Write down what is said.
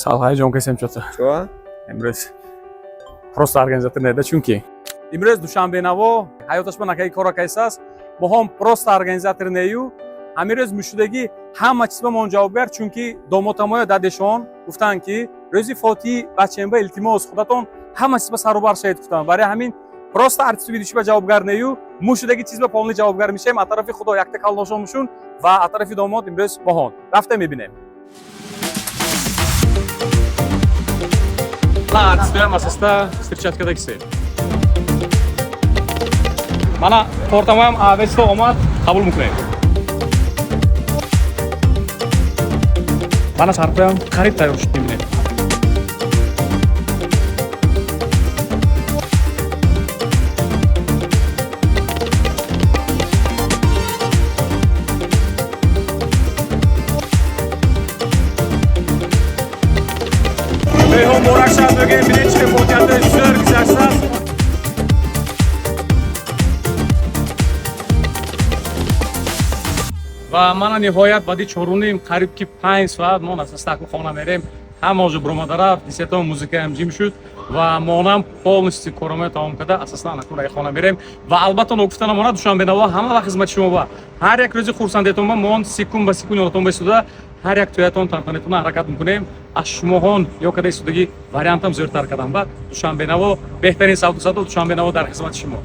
Сал ҳаяҷон касем чота. Чо? Имрӯз просто организатор неда, чунки имрӯз Душанбенаво ҳаёташ ба накаи кора кайсааст. Моҳом просто организатор нею, ҳамин рӯз мушудагӣ ҳама чиз ба мон ҷавобгар, чунки домотамоя дадешон гуфтанд, ки рӯзи фотии бачаемба илтимос, худатон ҳама чиз ба сарубар шавед, гуфтанд. Барои ҳамин просто артисту ведущий ба ҷавобгар нею, мушудаги чиз ба полный ҷавобгар мешавем. Аз тарафи худо якта калношон мушун ва аз тарафи домод имрӯз моҳон рафта мебинем. Артистуям асоста встречать кардагисе. Мана тортамоям авесто омад, қабул мекунем. Мана сарпоям қариб тайёр шуд, мебинем. Меҳмон муборак шавад, мегӯем. Бинед, чӣ фотиҳатои зӯр гузаштааст. Ва мана ниҳоят баъди 4:30, қариб ки 5 соат мо насастаку хона мерем. Ҳама оҷо буромада рафт, дисетон музикаам ҷим шуд ва монам полностью коромоя тамом карда, асосан акун раи хона мерем. Ва албатта, ногуфта намонад, Душанбенаво ҳама вақт хизмати шумо ба ҳар як рӯзи хурсандиятон ба мон секунд ба секунд ёдатон баистода, ҳар як тӯятон тантанатон ҳаракат мекунем. Аз шумоҳон ё када истодагӣ вариантам зӯртар кардам. Ба Душанбенаво беҳтарин савту садо, Душанбенаво дар хизмати шумо.